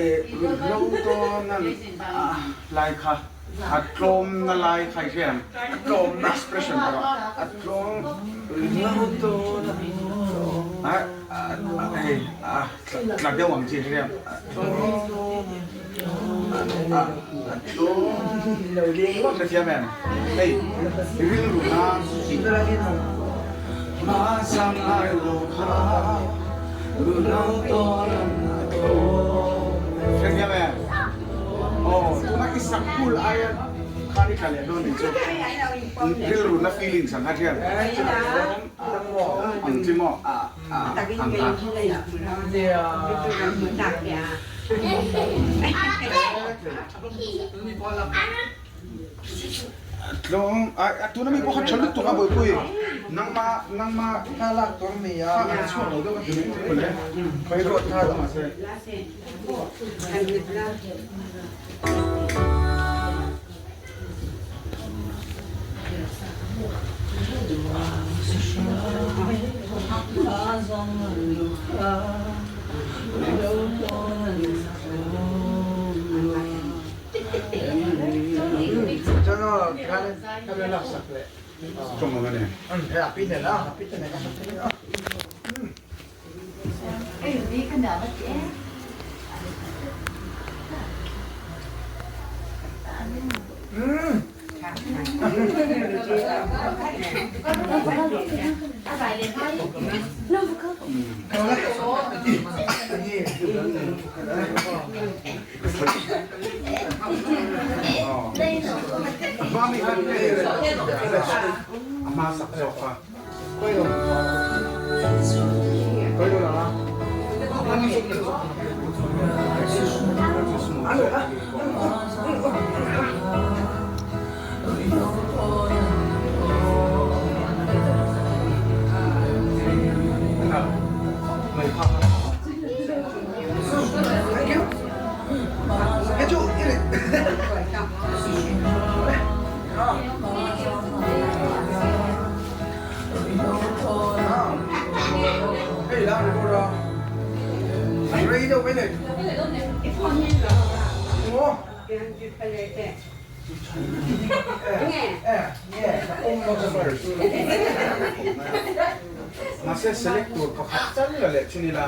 Ruihhlo tawn lai kha a tlawmna lai kha i hria em? A tlawmna expression kha a tlawm ruihhlo tawn a hei a tla deuh ang chi i hria em? A tlawm a tlawm hrethiam em? Hei rilru na Hmasang ai lo kha ruhlo tawn a tlawm. Hrethiam em? Aw, tuna i sak kul aia khan i tla leh dawn nih chu. Rilru na feelings ang kha thian. Ang chi maw? Ang kha. Tlawng a tuna mi pawh kha tha lutuk a buaipui nangma nangma Thla lak tur mi a thla an chhuak lo deuh a ti mai mawle khawi rawh thla lo mahse. Mahse select tur pakhat chal la leh thin ila.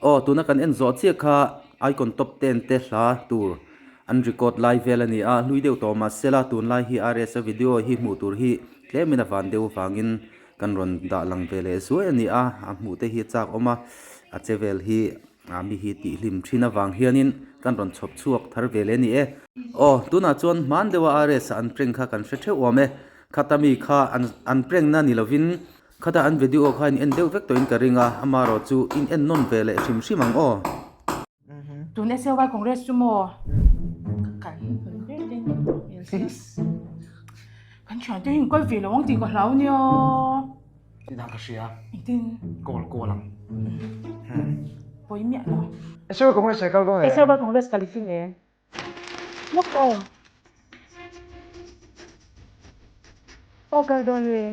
Aw tuna kan en zawh chiah kha icon top ten te hla tur an record lai vel a ni a hlui deuh tawh mahsela tunlai hi RS a video hi hmuh tur hi tlemin a van deuh avangin kan rawn dah lang ve leh zuai a ni a a hmuh te hi a chak awm a a che vel hi ah mi hi tih hlim thin avang hianin kan rawn chhawp chhuak thar ve leh a ni e. Aw tunah chuan hman deuha RS a an prank kha kan hre theuh awm e khata mi kha an an prank na ni lovin khata an video kha in en deuh vek tawhin ka ring a amaherawh chu in en nawn ve leh hrim hrim ang aw. Tun SAY Congress chu maw ka kal ber te kan thian te hi in kal ve lo ang tih ka hlau nia. Tinah ka hria. Engtin? Call call ang. Pawi miah lo. SAY Congress ai kal dawn e. SAY Congress kal i fing e. Lawk aw. Aw kal dawn e.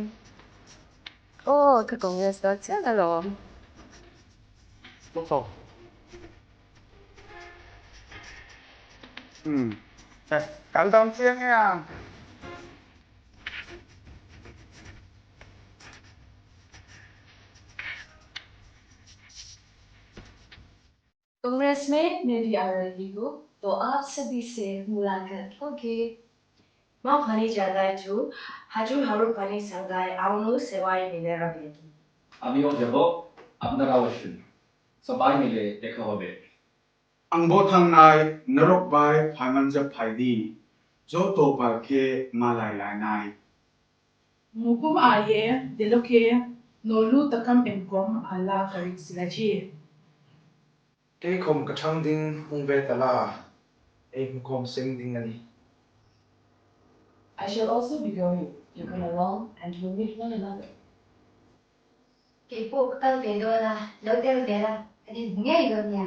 Aw ka Congress dawn chiah alawm. Lawk aw. Umm. Kal dawn chiang e a. Congress में मैं भी आ रही हूँ तो आप सभी से मुलाकात होगी। Mawphani jalai chu haju harupani sangai aunu sewai mile rahegi. আমিও যাব, আপনারাও আসুন, সবাই মিলে দেখা হবে। Angbo thangnai norok bai phaimanjak phaidi joto palkhe malai lainai. Mukum aaye deloke nolu takam emkom ala karik silaji. Keikhawm ka thang ding hung ve ta la, ei hmukhawm seng ding a ni. I shall also be going, you come along and we'll meet one another. Keipawh ka kal ve dawn a, lo tel ve la, kan inhmu ngei dawn nia.